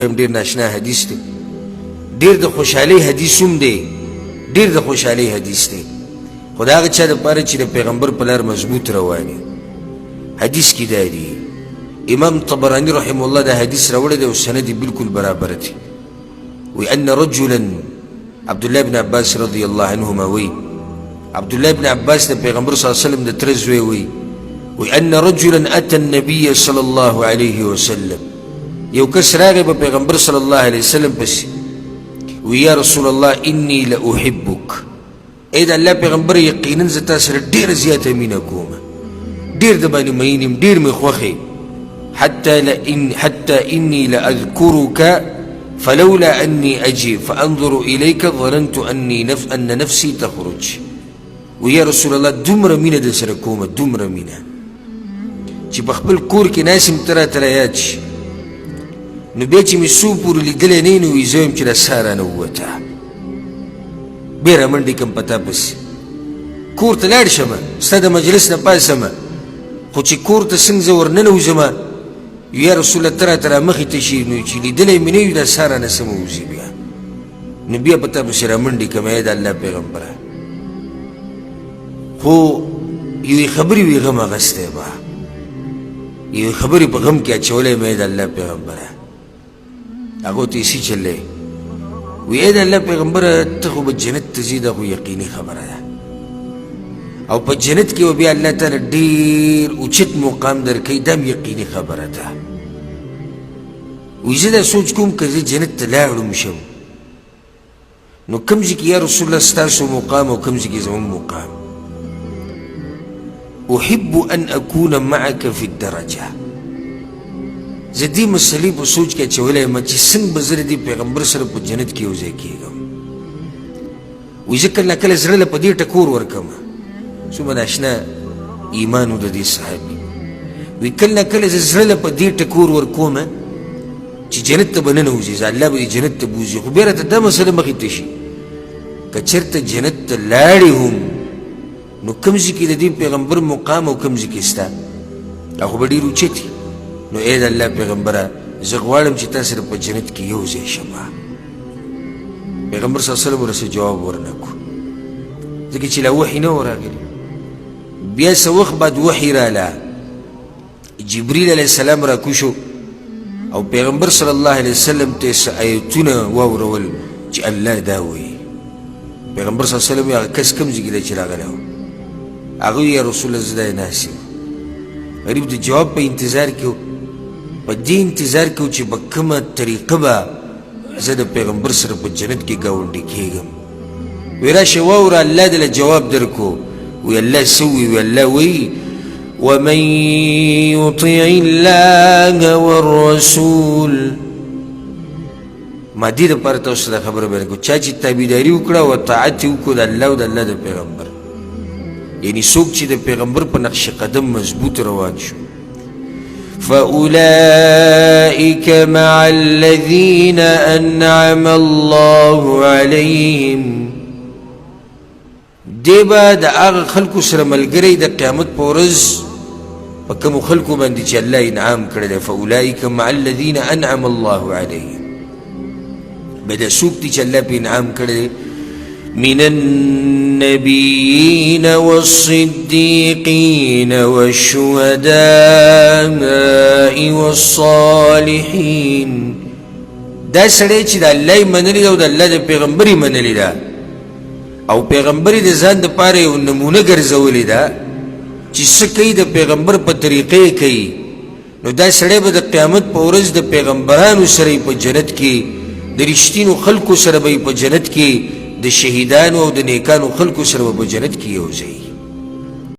ډیر ناشنا حدیث دی، ډیر د خوشحالۍ حدیث هم دی، ډیر د خوشحالۍ حدیث دی، خو د هغه چا دپاره چې د پیغمبر په لار مضبوط روان وي. حدیث کې دا دی، امام طبراني رحمه الله دا حدیث راوړی دی او سند یې بالکل برابر دی. وی ان رجلا، عبدالله بن عباس رضی الله عنهما وی، عبدالله بن عباس د پیغمبر صلی الله علیه وسلم د تره زوی وی، وی ان رجلا اتى النبي صلی الله علیه وسلم، یو کس راغی په پیغمبر صلی الله علیه وسلم پسې، وی یا رسول الله انی لاحبک، ای د الله پیغمبر یقینا زه تا سره ډېره زیاته مینه کوم، ډېر د باندې مین یم، ډېر مې خوښ یې، حتى إني لأذكرك فلولا أني أجي فأنظر إليك ظننت أني أن نفسي تخرج. ويا رسول الله دومره مینه در سره کومه، دومره مینه چې په خپل کور کې ناست یم ته راته یاد شي، نو بیا چې مې څو پورې لیدلی نه نو وایي زه وایم چې دا ساه رانه ووته، بیا رامنډې کړم په تا پسې، کور ته لاړ شم، ستا د مجلس نه پاڅم، خو چې کور ته څنګه زه ورننوځم یا رسول الله ته راته رامخې ته شي، نو چې لیدلی مې نه وي دا ساه رانه سمه وځي، بیا نو بیا په تا پسې رامنډې کړم ای د الله پیغمبره. خو یوې خبرې وي غم اخیستی به، یوې خبرې په غم کې اچولی مې د الله پیغمبره. هغه ته یې څه چلی؟ وی ای د الله پیغمبره ته خو به جنت ته ځې، دا خو یقیني خبره ده، او په جنت کې به بیا الله تعالی ډېر اوچت مقام درکوي، دا هم یقیني خبره ده. وی زه دا سوچ کوم که زه جنت ته لاړم شم نو کوم ځای کې یا رسول الله ستاسو مقام او کوم ځای کې زموږ مقام. احب ان اکون معک فی الدرجه، زه دې مسلې په سوچ کې اچولی یم چې څنګه به زه د دې پیغمبر سره په جنت کې یو ځای کېږم. وایي زه کله ناکله زړه له په دې ټکور ورکوم، څومره ناشنا ایمان و د دې صحابي. وایي کله ناکله زه زړه له په دې ټکور ورکوم چې جنت ته به ننوځي، زه الله به دې جنت ته بوځي، خو بیا راته دا مسله مخې ته شي که چېرته جنت ته لاړې هم نو کوم ځای کې د دې پیغمبر مقام او کوم ځای کې ستا، دا خو به ډېر اوچت وي. نو ای د الله پیغمبره زه غواړم چې تا سره په جنت کې یو ځای شم. پیغمبر صلی الله علیه وسلم ورسره جواب ورنه کړو، ځکه چې لا وحي نه وه راغلې. بیا څه وخت بعد وحي راله، جبریل علیه السلام راکوشو او پیغمبر صلی الله علیه وسلم ته څه ایتونه واورول چې الله دا وایي. پیغمبر صلی الله علیه وسلم هغه کس کوم ځای کې دی چې راغلی و؟ هغه وایي یا رسول الله زه دا ناست یم. غریب د جواب په انتظار کې و، په دې انتظار کې و چې په کومه طریقه به زه د پیغمبر سره په جنت کې ګاونډي کېږم. وی راشه واوره الله دله جواب درکو. وی الله څه ووی؟ وی الله وایي ومن يطع الله والرسول. ما دې دپاره تاسو ته دا خبره بیان کړو، چا چې تابعداري وکړه او اطاعت یې وکړو د الله او د الله د پیغمبر، یعنی څوک چې د پیغمبر په نقش قدم مضبوط روان شو، فأولئك مع الذين أنعم الله عليهم، دی به د هغه خلکو سره ملګری د قیامت په ورځ په کومو خلکو باندې چې الله انعام کړی دی. فأولئک مع الذین انعم الله علیهم، به دا څوک دي چې الله پرې انعام کړی دی؟ من النبیین والصدیقین والشهداء والصالحین. دا سړی چې د الله یې منلی ده او د الله د پیغمبر یې منلی ده او پیغمبر یې د ځان دپاره یو نمونه ګرځولې ده چې څه کوي د پیغمبر په طریقې کوي، نو دا سړی به د قیامت په ورځ د پیغمبرانو سره په جنت کې، د رښتینو خلکو سره به په جنت کې، د شهیدانو او د نیکانو خلکو سره به په جنت کې یو ځای.